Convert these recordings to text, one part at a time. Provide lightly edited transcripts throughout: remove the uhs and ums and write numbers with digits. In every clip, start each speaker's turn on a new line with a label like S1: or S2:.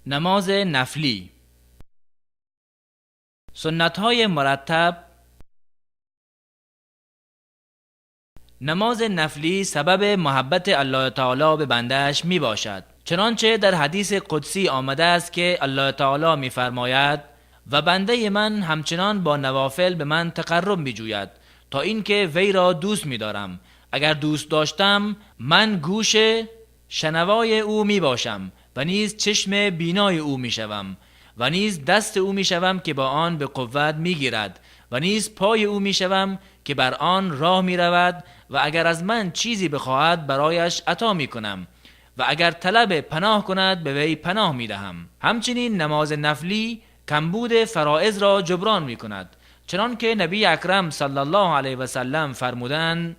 S1: نماز نفلی. سنت های مرتب. نماز نفلی سبب محبت الله تعالی به بندهش می باشد، چنانچه در حدیث قدسی آمده است که الله تعالی می فرماید: و بنده من همچنان با نوافل به من تقرب می جوید تا اینکه وی را دوست می دارم. اگر دوست داشتم من گوش شنوای او می باشم و نیز چشم بینای او می شوم و نیز دست او می شوم که با آن به قوت می گیرد و نیز پای او می شوم که بر آن راه می رود و اگر از من چیزی بخواهد برایش عطا می کنم و اگر طلب پناه کند به وی پناه می دهم. همچنین نماز نفلی کمبود فرائض را جبران می کند، چنان که نبی اکرم صلی الله علیه و سلم فرمودند: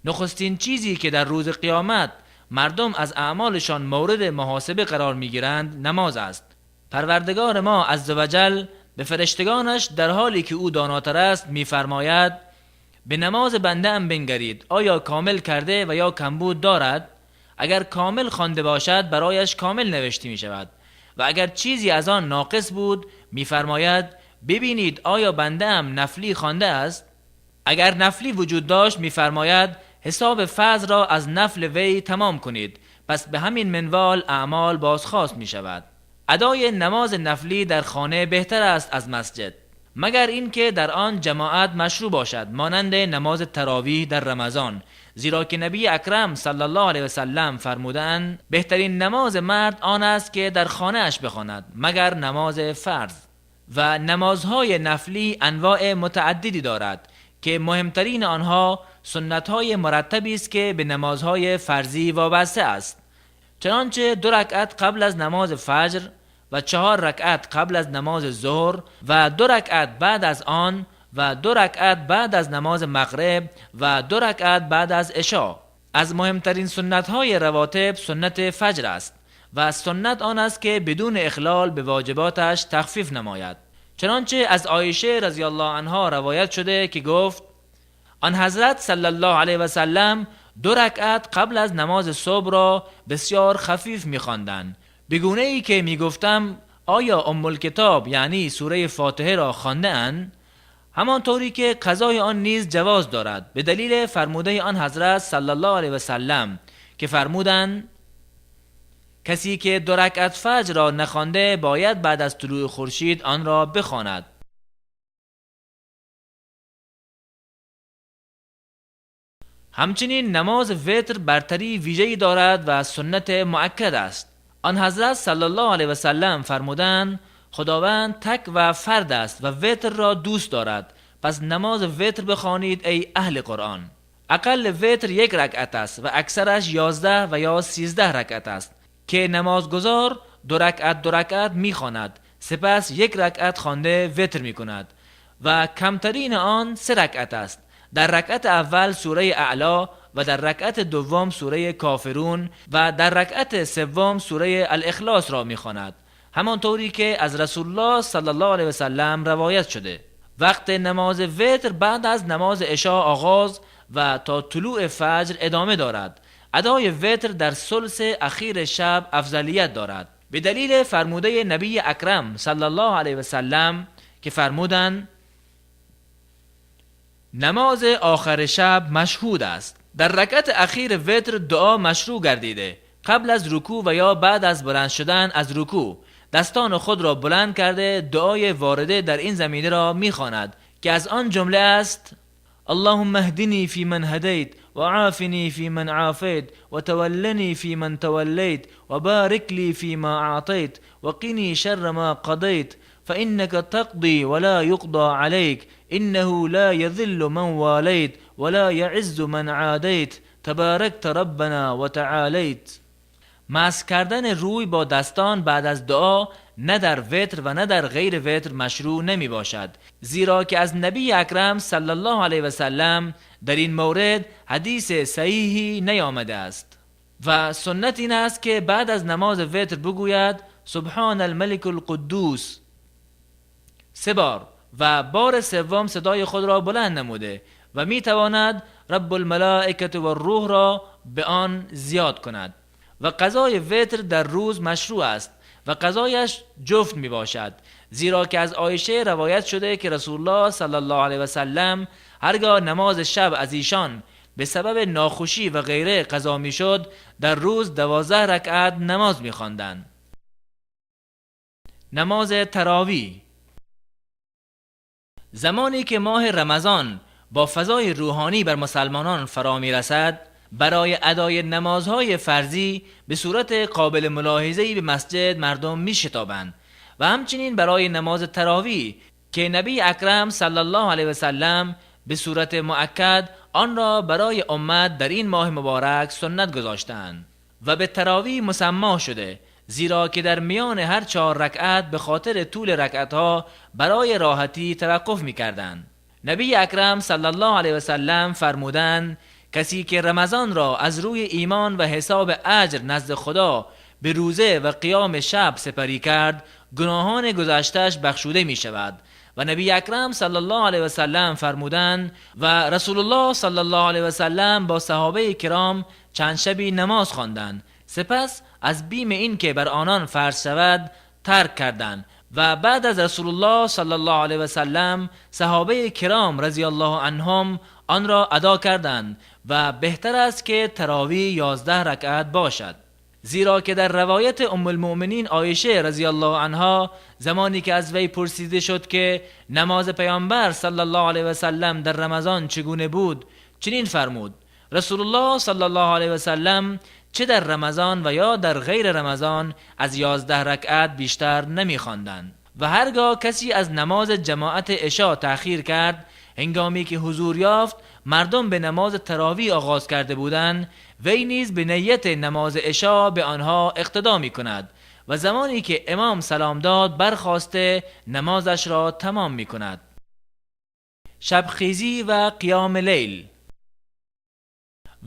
S1: نخستین چیزی که در روز قیامت مردم از اعمالشان مورد محاسبه قرار می گیرند نماز است. پروردگار ما عزوجل به فرشتگانش در حالی که او داناتر است میفرماید: به نماز بنده ام بنگرید، آیا کامل کرده و یا کمبود دارد؟ اگر کامل خوانده باشد برایش کامل نوشته می شود و اگر چیزی از آن ناقص بود میفرماید: ببینید آیا بنده ام نفلی خوانده است؟ اگر نفلی وجود داشت میفرماید: حساب فرض را از نفل وی تمام کنید. پس به همین منوال اعمال بازخواست می شود. ادای نماز نفلی در خانه بهتر است از مسجد، مگر اینکه در آن جماعت مشروع باشد، مانند نماز تراویح در رمضان، زیرا که نبی اکرم صلی الله علیه و سلم فرمودند: بهترین نماز مرد آن است که در خانه اش بخواند، مگر نماز فرض. و نمازهای نفلی انواع متعددی دارد که مهمترین آنها سنتهای مرتبی است که به نمازهای فرضی وابسته است، چنانچه 2 رکعت قبل از نماز فجر و 4 رکعت قبل از نماز ظهر و 2 رکعت بعد از آن و 2 رکعت بعد از نماز مغرب و 2 رکعت بعد از عشاء. از مهمترین سنت‌های رواتب سنت فجر است و سنت آن است که بدون اخلال به واجباتش تخفیف نماید، چنانچه از عایشه رضی الله عنها روایت شده که گفت: آن حضرت صلی الله علیه و سلم 2 رکعت قبل از نماز صبح را بسیار خفیف می‌خواندند، به گونه ای که می‌گفتم آیا ام الکتاب یعنی سوره فاتحه را خوانده اند؟ همانطوری که قضای آن نیز جواز دارد، به دلیل فرموده آن حضرت صلی الله علیه و سلم که فرمودند: کسی که 2 رکعت فجر را نخوانده باید بعد از طلوع خورشید آن را بخواند. همچنین نماز وتر برتری ویژه‌ای دارد و سنت مؤکد است. آن حضرت صلی الله علیه و سلم فرمودند: خداوند تک و فرد است و وتر را دوست دارد، پس نماز وتر بخوانید ای اهل قرآن. اقل وتر 1 رکعت است و اکثرش 11 و یا 13 رکعت است که نمازگزار 2 رکعت 2 رکعت میخواند، سپس 1 رکعت خوانده وتر میکند و کمترین آن 3 رکعت است. در رکعت اول سوره اعلی و در رکعت دوم سوره کافرون و در رکعت سوم سوره الاخلاص را میخواند، همانطوری که از رسول الله صلی الله علیه و سلم روایت شده. وقت نماز وتر بعد از نماز عشاء آغاز و تا طلوع فجر ادامه دارد. ادای وتر در ثلث اخیر شب افضلیت دارد، به دلیل فرموده نبی اکرم صلی الله علیه و سلم که فرمودند: نماز آخر شب مشهود است. در رکعت اخیر وتر دعا مشروع گردیده. قبل از رکوع و یا بعد از بلند شدن از رکوع دستان خود را بلند کرده دعای وارده در این زمینه را میخواند که از آن جمله است: اللهم اهدنی فی من هدیت و عافنی فی من عافیت و تولنی فی من تولیت و بارک لی فی ما اعطیت و قنی شر ما قضیت فإنك تقضی ولا یقضی علیک إنه لا یذل من والیت ولا یعز من عادیت تبارکت ربنا و تعالیت. مسح کردن روی با دستان بعد از دعا نه در وتر و نه در غیر وتر مشروع نمی باشد، زیرا که از نبی اکرم صلی الله علیه و سلم در این مورد حدیث صحیحی نیامده است. و سنت این است که بعد از نماز وتر بگوید سبحان الملک القدوس 3 بار و بار سوم صدای خود را بلند نموده و می تواند رب الملائکة و الروح را به آن زیاد کند. و قضای وتر در روز مشروع است و و قضایش جفت می باشد، زیرا که از عایشه روایت شده که رسول الله صلی الله علیه و سلم هرگاه نماز شب از ایشان به سبب ناخوشی و غیره قضا می شد، در روز 12 رکعت نماز می خواندند. نماز تراویح. زمانی که ماه رمضان با فضای روحانی بر مسلمانان فرا می رسد، برای ادای نمازهای فرضی به صورت قابل ملاحظه‌ای به مسجد مردم می شتابند و همچنین برای نماز تراویح که نبی اکرم صلی الله علیه و سلم به صورت مؤکد آن را برای امت در این ماه مبارک سنت گذاشتند و به تراویح مسما شده، زیرا که در میان هر 4 رکعت به خاطر طول رکعت‌ها برای راحتی توقف می‌کردند. نبی اکرم صلی الله علیه و سلم فرمودند: کسی که رمضان را از روی ایمان و حساب اجر نزد خدا به روزه و قیام شب سپری کرد، گناهان گذشته‌اش بخشوده می شود. و نبی اکرم صلی الله علیه و سلم فرمودند و رسول الله صلی الله علیه و سلم با صحابه کرام چند شبی نماز خواندند، سپس از بیم این که بر آنان فرض شود ترک کردند و بعد از رسول الله صلی الله علیه و سلم صحابه کرام رضی الله عنهم آن را ادا کردند و بهتر است که تراویح 11 رکعت باشد، زیرا که در روایت ام المؤمنین عایشه رضی الله عنها زمانی که از وی پرسیده شد که نماز پیامبر صلی الله علیه و سلم در رمضان چگونه بود، چنین فرمود: رسول الله صلی الله علیه و سلم چه در رمضان و یا در غیر رمضان از 11 رکعت بیشتر نمی‌خواندند. و هرگاه کسی از نماز جماعت عشاء تأخیر کرد، هنگامی که حضور یافت مردم به نماز تراویح آغاز کرده بودند، وی نیز به نیت نماز عشاء به آنها اقتدا می کند و زمانی که امام سلام داد برخاسته نمازش را تمام می کند. شبخیزی و قیام لیل.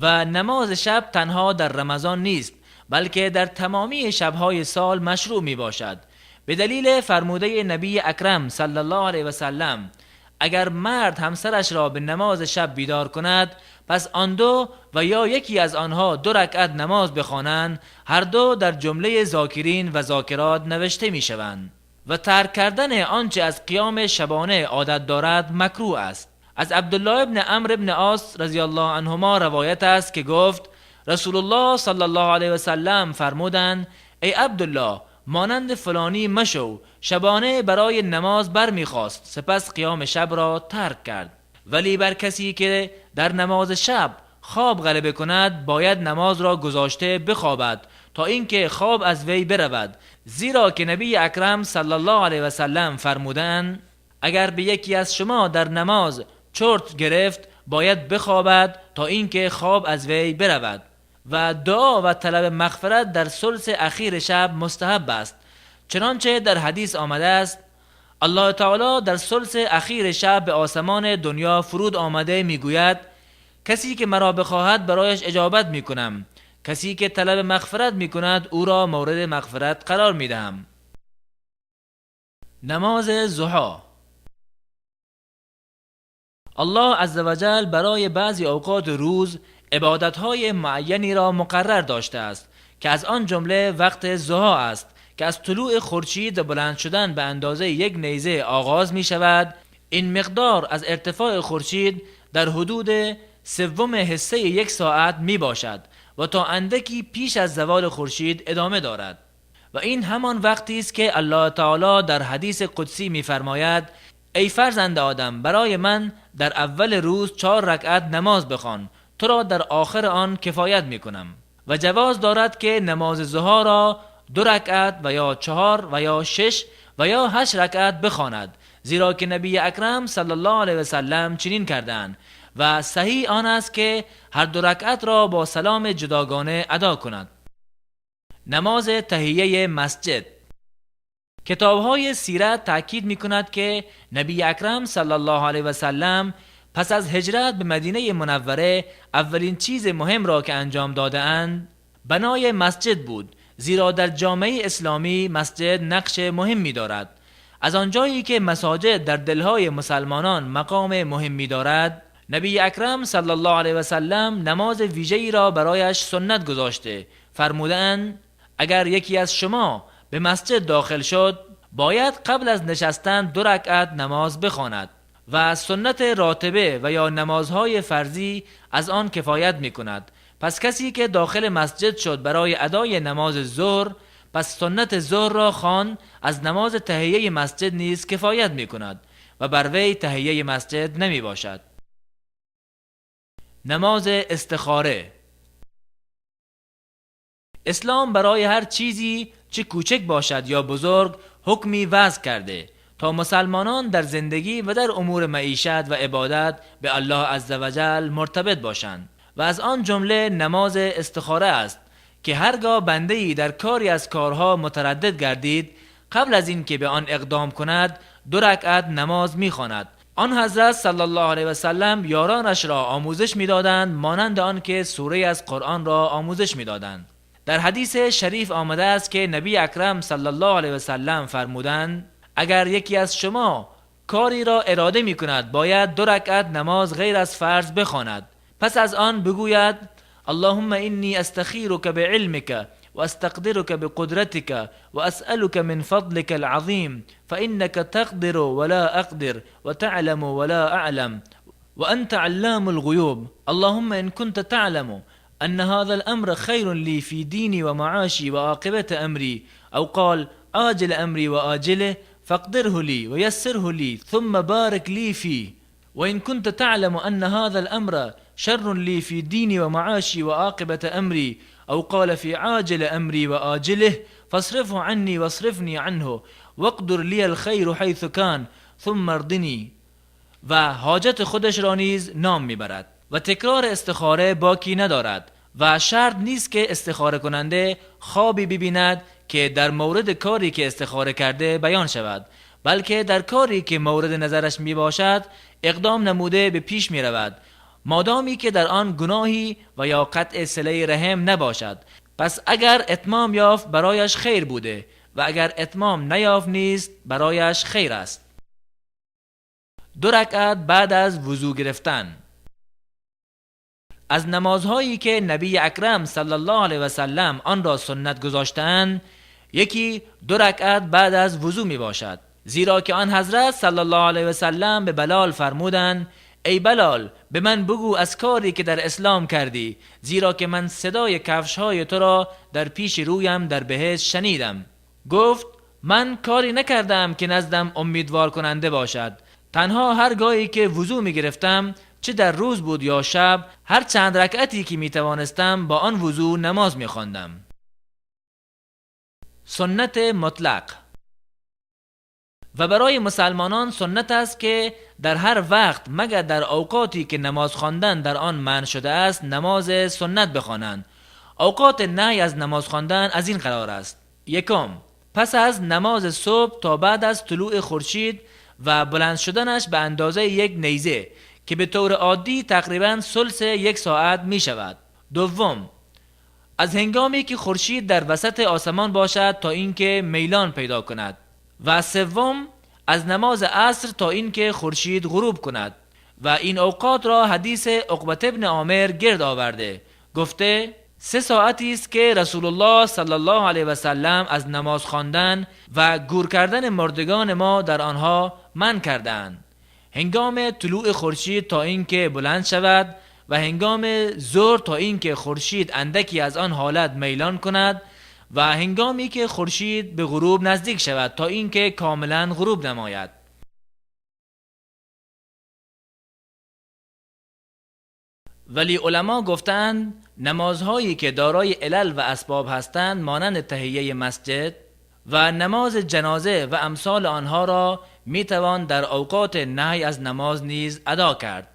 S1: و نماز شب تنها در رمضان نیست، بلکه در تمامی شبهای سال مشروع می باشد، به دلیل فرموده نبی اکرم صلی الله علیه و سلم: اگر مرد همسرش را به نماز شب بیدار کند، پس آن دو و یا یکی از آنها 2 رکعت نماز بخوانند، هر دو در جمله ذاکرین و ذاکرات نوشته می شوند. و ترک کردن آنچه از قیام شبانه عادت دارد مکروه است. از عبدالله ابن عمرو ابن عاص رضی الله عنهما روایت است که گفت: رسول الله صلی الله علیه و سلم فرمودند: ای عبدالله، مانند فلانی مشو، شبانه برای نماز برمیخواست، سپس قیام شب را ترک کرد. ولی بر کسی که در نماز شب خواب غلبه کند، باید نماز را گذاشته بخوابد تا اینکه خواب از وی برود، زیرا که نبی اکرم صلی الله علیه و سلم فرمودند: اگر به یکی از شما در نماز چرت گرفت، باید بخوابد تا اینکه خواب از وی برود. و دعا و طلب مغفرت در ثلث اخیر شب مستحب است، چنانچه در حدیث آمده است: الله تعالی در ثلث اخیر شب به آسمان دنیا فرود آمده میگوید: کسی که مرا بخواهد برایش اجابت میکنم، کسی که طلب مغفرت میکند او را مورد مغفرت قرار میدهم. نماز ضحی. الله عزوجل برای بعضی اوقات روز عبادت‌های معینی را مقرر داشته است که از آن جمله وقت ضحی است که از طلوع خورشید و بلند شدن به اندازه یک نیزه آغاز می شود. این مقدار از ارتفاع خورشید در حدود سوم حصه یک ساعت می باشد و تا اندکی پیش از زوال خورشید ادامه دارد. و این همان وقتی است که الله تعالی در حدیث قدسی می فرماید: ای فرزند آدم، برای من در اول روز 4 رکعت نماز بخوان، تو را در آخر آن کفایت می کنم. و جواز دارد که نماز ضحی را 2 رکعت و یا 4 و یا 6 و یا 8 رکعت بخواند، زیرا که نبی اکرم صلی الله علیه و سلم چنین کردند و صحیح آن است که هر 2 رکعت را با سلام جداگانه ادا کند. نماز تحیه مسجد. کتاب‌های سیرت تأکید می‌کند که نبی اکرم صلی الله علیه و سلم پس از هجرت به مدینه منوره اولین چیز مهم را که انجام داده‌اند بنای مسجد بود، زیرا در جامعه اسلامی مسجد نقش مهمی دارد. از آنجایی که مساجد در دلهای مسلمانان مقام مهمی دارد، نبی اکرم صلی الله علیه و سلم نماز ویژه‌ای را برایش سنت گذاشته. فرمودند: اگر یکی از شما به مسجد داخل شد، باید قبل از نشستن 2 رکعت نماز بخواند و سنت راتبه و یا نمازهای فرضی از آن کفایت می کند. پس کسی که داخل مسجد شد برای ادای نماز ظهر، پس سنت ظهر را خوان، از نماز تحیه مسجد نیز کفایت می کند و بر وی تحیه مسجد نمی باشد. نماز استخاره. اسلام برای هر چیزی چه کوچک باشد یا بزرگ حکمی وضع کرده تا مسلمانان در زندگی و در امور معیشت و عبادت به الله عزوجل مرتبط باشند و از آن جمله نماز استخاره است که هرگاه بنده‌ای در کاری از کارها متردد گردید، قبل از اینکه به آن اقدام کند 2 رکعت نماز می‌خواند. آن حضرت صلی الله علیه و سلم یارانش را آموزش می‌دادند، مانند آن که سوره از قرآن را آموزش می‌دادند. در حدیث شریف آمده است که نبی اکرم صلی الله علیه و سلم فرمودند: اگر یکی از شما کاری را اراده می کند، باید 2 رکعت نماز غیر از فرض بخواند. پس از آن بگوید: اللهم انی استخیرک بعلمک و استقدرک بقدرتک و اسألک من فضلک العظیم فإنک تقدر ولا اقدر و تعلم ولا اعلم و انت علام الغیوب اللهم ان كنت تعلم أن هذا الأمر خير لي في ديني ومعاشي وعاقبة أمري أو قال عاجل أمري وآجله فاقدره لي ويسره لي ثم بارك لي فيه وإن كنت تعلم أن هذا الأمر شر لي في ديني ومعاشي وعاقبة أمري أو قال في عاجل أمري وآجله فاصرفه عني واصرفني عنه واقدر لي الخير حيث كان ثم ارضني. و حاجت خودش را نیز نام میبرد و تکرار استخاره باکی ندارد و شرط نیست که استخاره کننده خوابی ببیند که در مورد کاری که استخاره کرده بیان شود، بلکه در کاری که مورد نظرش می باشد اقدام نموده به پیش می رود، مادامی که در آن گناهی و یا قطع صله رحم نباشد. پس اگر اتمام یافت برایش خیر بوده و اگر اتمام نیافت نیست برایش خیر است. 2 رکعت بعد از وضو گرفتن. از نمازهایی که نبی اکرم صلی الله علیه و سلم آن را سنت گذاشتند، یکی 2 رکعت بعد از وضو می باشد، زیرا که آن حضرت صلی الله علیه و سلم به بلال فرمودند: ای بلال، به من بگو از کاری که در اسلام کردی، زیرا که من صدای کفشهای تو را در پیش رویم در بهشت شنیدم. گفت: من کاری نکردم که نزدم امیدوار کننده باشد، تنها هر گاهی که وضو می گرفتم، چه در روز بود یا شب، هر چند رکعتی که می توانستم با آن وضو نماز می خواندم. سنت مطلق. و برای مسلمانان سنت است که در هر وقت مگر در اوقاتی که نماز خواندن در آن منع شده است نماز سنت بخوانند. اوقات نهی از نماز خواندن از این قرار است: یکم، پس از نماز صبح تا بعد از طلوع خورشید و بلند شدنش به اندازه یک نیزه که به طور عادی تقریباً ثلث یک ساعت می شود. دوم، از هنگامی که خورشید در وسط آسمان باشد تا اینکه میلان پیدا کند. و سوم، از نماز عصر تا اینکه خورشید غروب کند. و این اوقات را حدیث عقبة ابن عامر گرد آورده، گفته: 3 ساعتی است که رسول الله صلی الله علیه و سلم از نماز خواندن و گور کردن مردگان ما در آنها منع کردند: هنگام طلوع خورشید تا اینکه بلند شود و هنگام ظهر تا اینکه خورشید اندکی از آن حالت میلان کند و هنگامی که خورشید به غروب نزدیک شود تا اینکه کاملا غروب نماید. ولی علما گفتند نمازهایی که دارای علل و اسباب هستند مانند تحیه مسجد و نماز جنازه و امثال آنها را میتوان در اوقات نهی از نماز نیز ادا کرد.